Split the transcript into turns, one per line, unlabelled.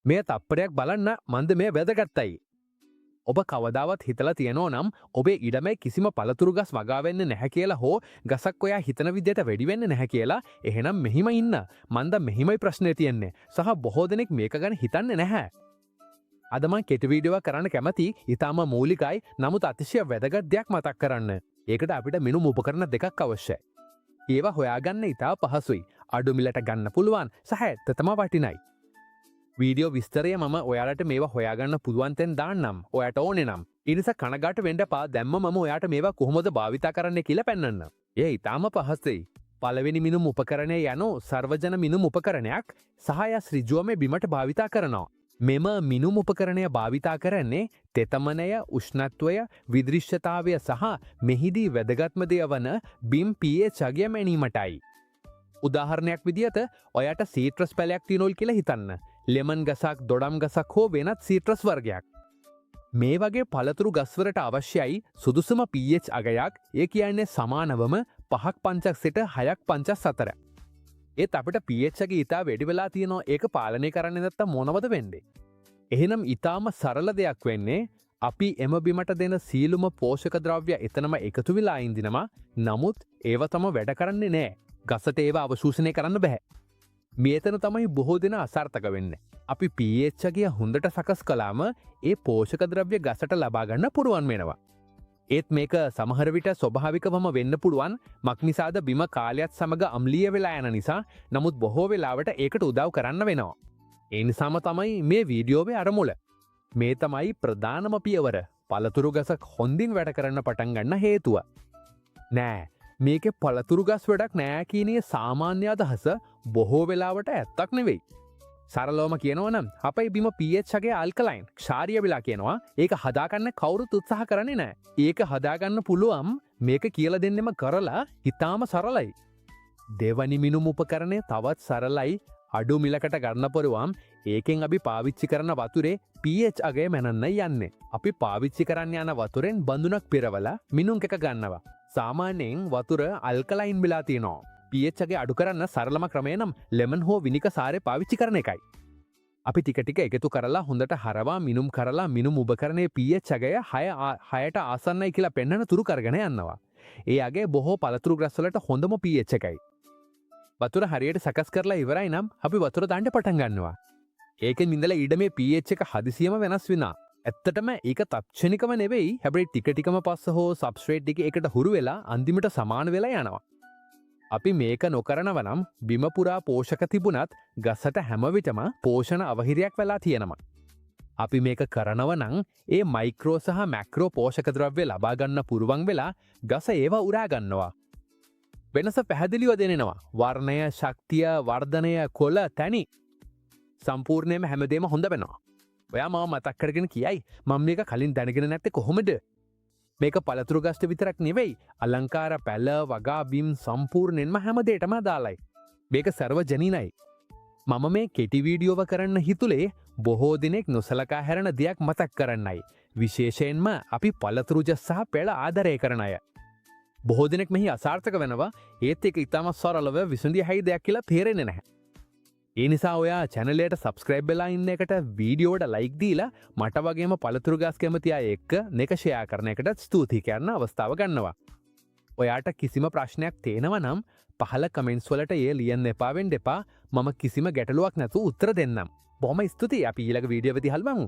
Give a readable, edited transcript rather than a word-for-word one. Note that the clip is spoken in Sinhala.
මේ තප්පරයක් බලන්න මන්ද මේ වැදගත්තයි. ඔබ කවදාවත් හිතලා තියෙනවා නම් ඔබේ ඉඩමේ කිසිම පළතුරු ගස් වගා වෙන්නේ නැහැ කියලා හෝ ගසක් ඔයා හිතන විදිහට වැඩි වෙන්නේ නැහැ කියලා, එහෙනම් මෙහිම ඉන්න. මන්ද මෙහිමයි ප්‍රශ්නේ තියෙන්නේ. සහ බොහෝ දෙනෙක් මේක ගැන හිතන්නේ නැහැ. අද මං කෙටි වීඩියෝවක් කරන්න කැමති. ඉතාම මූලිකයි, නමුත් අතිශය වැදගත් දෙයක් මතක් කරන්න. ඒකට අපිට මිනුම් උපකරණ දෙකක් අවශ්‍යයි. ඒවා හොයාගන්න ඉතා පහසුයි. අඩු මිලට ගන්න පුළුවන් සහ ඇත්තටම වටිනයි. වීඩියෝ විස්තරය මම ඔයාලට මේවා හොයාගන්න පුළුවන් තැන් දාන්නම්, ඔයාට ඕනේ නම්. ඒ නිසා කනගාටු වෙන්න එපා. දැම්ම මම ඔයාට මේවා කොහොමද භාවිතා කරන්න කියලා පෙන්වන්නම්. ඒ ඉතාම පහසුයි. පළවෙනි මිනුම් උපකරණය යනු සර්වජන මිනුම් උපකරණයක් සහ එය ඍජුවම බිමට භාවිතා කරනවා. මෙම මිනුම් උපකරණය භාවිතා කරන්නේ තෙතමනය, උෂ්ණත්වය, විදෘශ්‍යතාවය සහ මෙහිදී වැදගත්ම දෙය වන බිම් pH අගය මැනීමටයි. උදාහරණයක් විදිහට ඔයාට සීට්‍රස් පැලයක් තියෙනවල් කියලා හිතන්න. ලෙමන් ගසක්, දොඩම් ගසක් හෝ වෙනත් සීට්‍රස් වර්ගයක්. මේ වගේ පළතුරු ගස්වලට අවශ්‍යයි සුදුසුම pH අගයක්. ඒ කියන්නේ සමානවම 5.5ක් සිට 6.5ක් අතර. ඒත් අපිට pH එක ඉතා වැඩි වෙලා තියෙනවා. ඒක පාලනය කරන්නේ නැත්තම් මොනවද වෙන්නේ? එහෙනම් ඉතාම සරල දෙයක් වෙන්නේ අපි එම බිමට දෙන සියලුම පෝෂක ද්‍රව්‍ය එතනම එකතු වෙලා ඉඳිනවා. නමුත් ඒව තම වැඩ කරන්නේ නෑ. ගසට ඒවා අවශෝෂණය කරන්න බැහැ. මෙතන තමයි බොහෝ දෙනා අසාර්ථක වෙන්නේ. අපි pH අගය හොඳට සකස් කළාම ඒ පෝෂක ද්‍රව්‍ය ගසට ලබා ගන්න පුළුවන් වෙනවා. ඒත් මේක සමහර විට ස්වභාවිකවම වෙන්න පුළුවන්, මක්නිසාද බිම කාලයත් සමග අම්ලීය වෙලා යන නිසා. නමුත් බොහෝ වෙලාවට ඒකට උදව් කරන්න වෙනවා. ඒ නිසාම තමයි මේ වීඩියෝවේ අරමුණ. මේ තමයි ප්‍රධානම පියවර, පළතුරු ගසක් හොඳින් වැඩ කරන්න පටන් ගන්න හේතුව. නෑ, මේකේ පළතුරු ගස් වැඩක් නෑ කියන සාමාන්‍ය අදහස බොහෝ වෙලාවට ඇත්තක් නෙවෙයි. සරලවම කියනවා නම් අපේ බිම pH අගය ඇල්කලයින්, ක්ෂාරීය වෙලා කියනවා. ඒක හදාගන්න කවුරුත් උත්සාහ කරන්නේ නෑ. ඒක හදාගන්න පුළුවන් මේක කියලා දෙන්නෙම කරලා. ඉතාම සරලයි. දෙවනි මිනුම් උපකරණය තවත් සරලයි, අඩු මිලකට ගන්න පුළුවන්. ඒකෙන් අපි පාවිච්චි කරන වතුරේ pH අගය මැනන්න යන්නේ. අපි පාවිච්චි කරන්න යන වතුරෙන් බඳුනක් පිරවලා මිනුම් එක ගන්නවා. සාමාන්‍යයෙන් වතුර අල්කලයින් වෙලා තියෙනවා. pH අගය අඩු කරන්න සරලම ක්‍රමය නම් ලෙමන් හෝ විනිගර් සාරය පාවිච්චි කරන එකයි. අපි ටික ටික එකතු කරලා හොඳට හරවා මිනුම් කරලා මිනුම් උපකරණයේ pH අගය 6 6ට ආසන්නයි කියලා පෙන්වන තුරු කරගෙන යනවා. ඒ අගය බොහෝ පළතුරු ගස් වලට හොඳම pH එකයි. වතුර හරියට සකස් කරලා ඉවරයි නම් අපි වතුර දාන්න පටන් ගන්නවා. ඒකෙන් ඉඳලා ඉඩමේ pH එක හදිසියම වෙනස් වෙනවා. ඇත්තටම ඒක තාක්ෂණිකම නෙවෙයි. හැබැයි ටික ටිකම පස්ස හෝ සබ්ස්ට්‍රේට් ටික එකට හුරු වෙලා අන්තිමට සමාන වෙලා යනවා. අපි මේක නොකරනව නම් බිම පුරා පෝෂක තිබුණත් ගසට හැම විටම පෝෂණ අවහිරයක් වෙලා තියෙනවා. අපි මේක කරනව නම් ඒ මයික්‍රෝ සහ මැක්‍රෝ පෝෂක ද්‍රව්‍ය ලබා ගන්න පුළුවන් වෙලා ගස ඒවා උරා ගන්නවා. වෙනස පැහැදිලිව දැනෙනවා. වර්ණය, ශක්තිය, වර්ධනය, කොළ, තැනි සම්පූර්ණයෙන්ම හැමදේම හොඳ වෙනවා. ඔයා මාව මතක් කරගෙන කියයි, මම මේක කලින් දැනගෙන නැත්තේ කොහොමද? මේක පළතුරු ගස්ට විතරක් නෙවෙයි, අලංකාර පැල, වගා බිම් සම්පූර්ණයෙන්ම හැම දෙයකටම අදාළයි. මේක සර්වජනීනයි. මම මේ කෙටි වීඩියෝව කරන්න හිතුලේ බොහෝ දෙනෙක් නොසලකා හැරෙන දෙයක් මතක් කරන්නයි. විශේෂයෙන්ම අපි පළතුරු ගස් සහ පෙළ ආදරය කරන අය. බොහෝ දෙනෙක් මෙහි අසාර්ථක වෙනවා. ඒත් ඒක ඉතාමත් සරලව විසඳිය හැකි දෙයක් කියලා තේරෙන්නේ නැහැ. ඒ නිසා ඔයා චැනල් එකට සබ්ස්ක්‍රයිබ් වෙලා ඉන්න එකට, වීඩියෝවට ලයික් දීලා මට වගේම පළතුරු ගස් කැමති අය එක්ක මේක ෂෙයා කරන එකට ස්තුතියි කියන්න අවස්ථාව ගන්නවා. ඔයාට කිසිම ප්‍රශ්නයක් තියෙනවා නම් පහළ කමෙන්ට්ස් වලට ඒ ලියන්න එපා වෙන්න එපා. මම කිසිම ගැටලුවක් නැතුව උත්තර දෙන්නම්. බොහොම ස්තුතියි. අපි ඊළඟ වීඩියෝ වෙදී හම්බවෙමු.